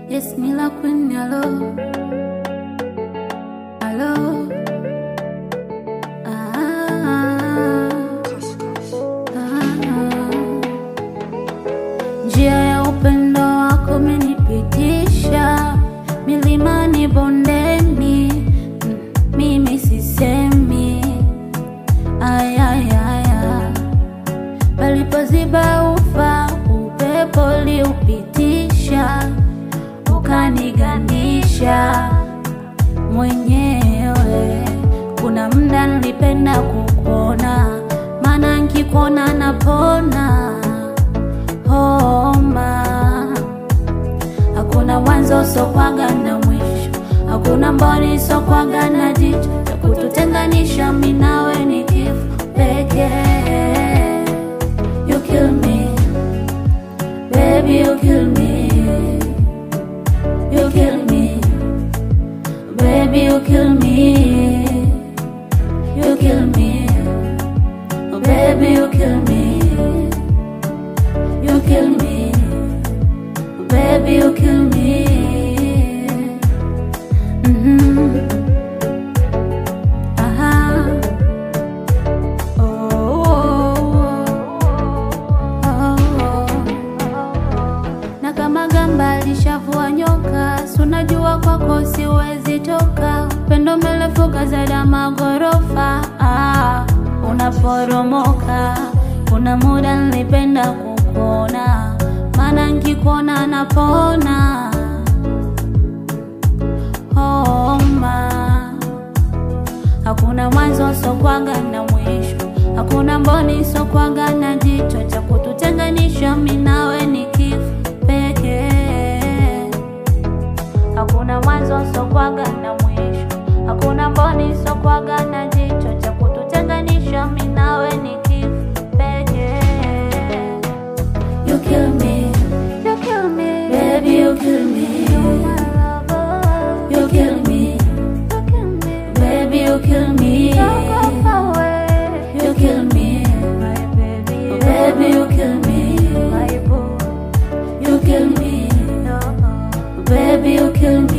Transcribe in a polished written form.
Yes, Mila Queen, hello. Hello. Njia ya upendo wako umenipitisha milimani, bondeni, mimi sisemi. Ayayaya, palipoziba ufa upepo uliupitisha, ukaniganisha mwenyewe. Kuna muda nilipenda kukuona, maana nikikuona napona homa. Hakuna mwanzo sokwaga na mwisho, hakuna mboni sokwaga na jicho, cha kututenganisha mimi nawe ni kifo pekee. You kill me, baby, you kill me. You kill me, baby, you kill me. You kill me, baby, you kill me. You kill me, baby, you kill me. Aha. Oh, oh, oh, oh. Na kama gamba lishavua nyoka, sunajua kwako siwezi toka. Pendo melefuka zaidi ya magorofa. Ah, unaporomoka. Kuna muda nilipenda kukuona, maana nikikuona napona homa. Hakuna mwanzo sokwaga na mwisho, hakuna mboni sokwaga na jicho, cha kututenganisha mimi nawe ni kifo pekee. Hakuna mwanzo sokwaga na mwisho, hakuna mboni sokwaga na jicho, cha kututenganisha mimi nawe ni kifo pekee. You kill me, you kill me, baby, you kill me. You kill me, baby, you kill me. You kill me, baby, you kill me. You kill me, baby, you kill me.